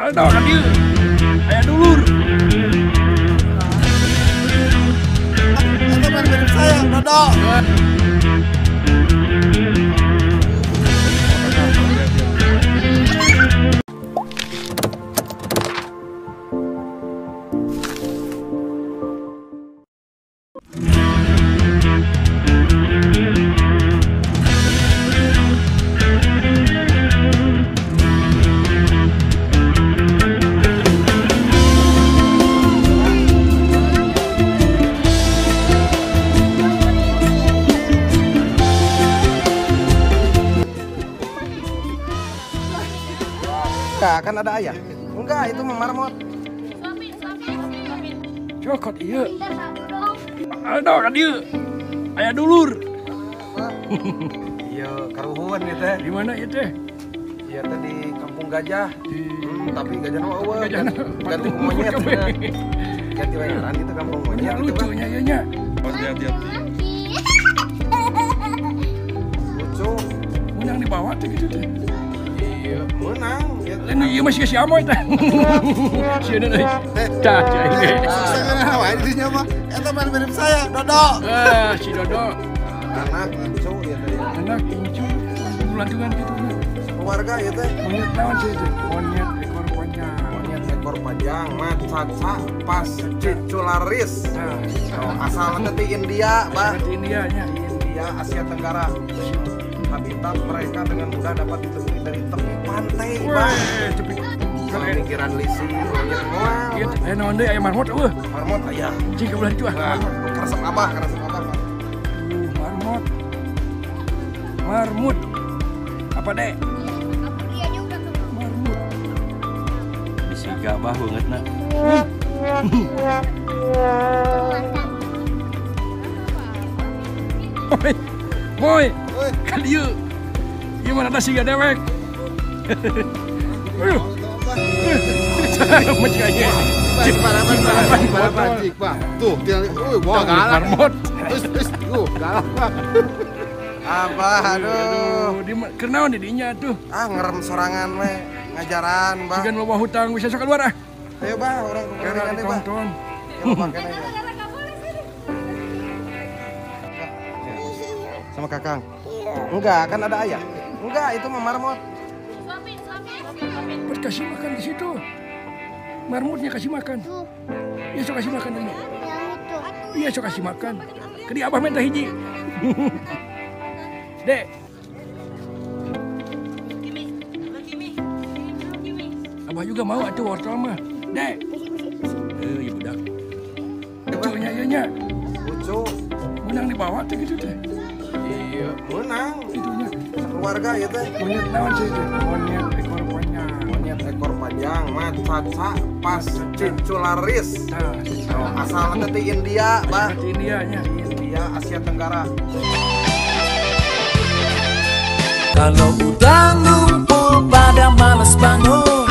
Aldo ka dieu. Aya dulur. Itu mirip saya, Dodo. Kan ada ayah? Enggak, itu mah marmot. Cokot iya. Aldo ka dieu. Aya dulur. Iya, karuhun ieu teh. Di mana ieu teh? Ieu teh di Kampung Gajah. Tapi gajahna mah eueuh. Ganti monyet. Ganti wae ngaran itu kampung monyet gitu. Lucunya ieu nya. Hati-hati. Lucu. Menang dibawa teh gitu teh. Iya, menang. Ini iya masih si Amoy teh. Sieun euy. Tah, cai. Susah wae dinya mah. Eta mah mirip saya, Dodo. Ah, si Dodo. Anak incu ieu teh. Anak incu bulantungan kitu nya. Keluarga ieu teh. Monyet naon sih teh? Monyet ekor panjang. Monyet ekor panjang, macaca fascicularis. Asalna teh India, Bah. Di India nya. India, Asia Tenggara. Habitat mereka dengan mudah dapat ditemui dari tepi pantai, Bang. Tepi pinggiran lisi, monyet moal. Aya naon deui, aya marmot eueuh. Marmot aya. Cing ka belah ditu ah. Karesep abah, Pak. Marmot. Marmut. Apa, Dek? Marmut. Bisi gabah beungeutna. Boy. Ka dieu. Ieu mah ada siga dewek. Aduh. Tuh, wah galak. Marmot. Terus, galak. Abah, aduh. Di kenaon di dinya tuh? Ah, ngerem sorangan we, ngajaran, Bah. Sigan loba hutang bisa sok keluar ah. Ayo, Bah, urang kumaha deui, Bah. Sama Kakang. Enggak, kan ada ayah. Enggak, itu mah marmot. Buat kasih makan di situ. Marmotnya kasih makan. Iya, sok kasih makan ini. Iya, sok kasih makan. Kedi abah minta hiji. Dek. Abah juga mau atuh wortel mah. Dek. Eh, budak. Lucunya ieu nya. Lucu. Menang dibawa teh gitu teh. Iya, menang. Itunya. Keluarga ieu teh. Monyet naon sih teh? Monyet ekor panjang. Monyet ekor panjang, macaca fascicularis. Asalna teh India, Bah. Di India nya. India, Asia Tenggara. Kalau udah ngumpul pada males bangun.